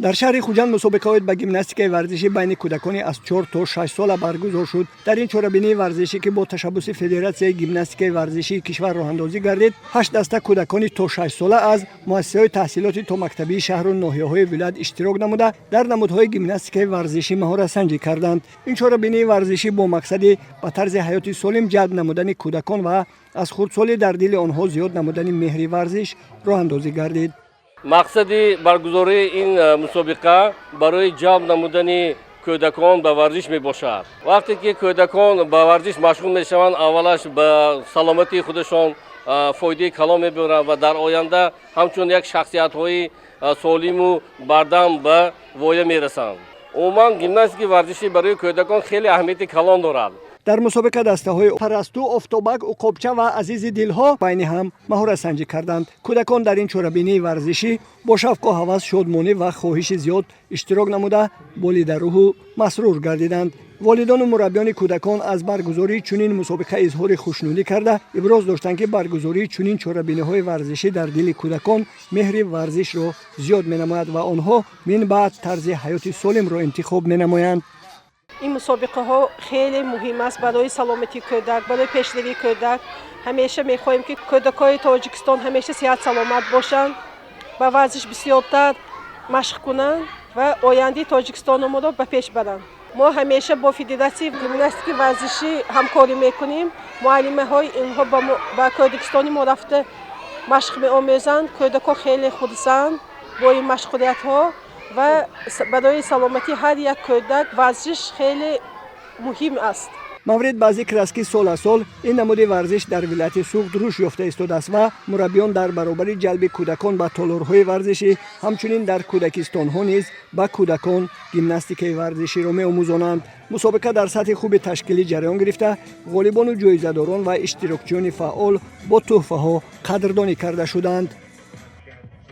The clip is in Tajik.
Дар шаҳри Хуҷанд мусобиқаҳои ба гимнастикаи варзишӣ байни кӯдакони аз 4 то 6 сола баргузор шуд. Дар ин чорабинии варзишӣ, ки бо ташаббуси Федератсияи гимнастикаи варзишии кишвар роҳандозӣ гардид, ҳашт даста кӯдакони то 6 сола аз муассисаҳои таҳсилоти томактабии шаҳру ноҳияҳои вилоят иштирок намуда, дар намудҳои гимнастикаи варзишӣ маҳоратсанҷӣ карданд. Ин чорабинии варзишӣ бо мақсади ба тарзи ҳаёти солим ҷалб намудани кӯдакон ва аз хурдсолӣ дар дили онҳо зиёд намудани меҳри варзиш роҳандозӣ гардид. Мақсади баргузории ин мусобиқа барои ҷалб намудани кӯдакон ба варзиш мебошад. Вақте ки кӯдакон ба варзиш машғул мешаванд, аввалаш ба саломатии худашон фоидаи калон мебаранд ва дар оянда ҳамчун як шахсиятҳои солиму бардам ба воя мерасанд. Умуман, гимнастикаи варзишӣ барои кӯдакон хеле аҳамияти калон дорад. Дар мусобиқа дастаҳои Парасту, Офтобак, Уқобча ва Азизи дилҳо байни ҳам маҳоратсанҷӣ карданд. Кӯдакон дар ин чорабинии варзишӣ бо шавқу ҳавас, шодмонӣ ва хоҳиши зиёд иштирок намуда, болидарӯҳу масрур гардиданд. Волидону мураббиёни кӯдакон аз баргузории чунин мусобиқа изҳори хушнудӣ карда, иброз доштанд, ки баргузории чунин чорабиниҳои варзишӣ дар дили кӯдакон меҳри варзишро зиёд менамояд ва онҳо минбаъд тарзи ҳаёти солимро интихоб менамоянд. Ин мусобиқаҳо хеле муҳим аст барои саломатии кӯдак, барои пешравии кӯдак. Ҳамеша мехоҳем, ки кӯдакҳои Тоҷикистон ҳамеша сиҳат саломат бошанд, ба варзиш бисёртар машқ кунанд ва ояндаи Тоҷикистономонро ба пеш баранд. Мо ҳамеша бо Федератсияи гимнастикаи варзишӣ ҳамкорӣ мекунем. Муаллимаҳои инҳо ба кӯдакистони мо рафта машқ меомӯзанд. Кӯдакҳо хеле хурсанд бо ин машғулиятҳо ва барои саломатии ҳар як кӯдак варзиш хеле муҳим аст. Маврид ба зикр аст, ки сол аз сол ин намуди варзиш дар вилояти Суғд рушд ёфта истодааст ва мураббиён дар баробари ҷалби кӯдакон ба толорҳои варзишӣ, ҳамчунин дар кӯдакистонҳо низ ба кӯдакон гимнастикаи варзиширо меомӯзонанд. Мусобиқа дар сатҳи хуби ташкилӣ ҷараён гирифта, ғолибону ҷоизадорон ва иштирокчиёни фаъол бо тӯҳфаҳо қадрдонӣ карда шуданд.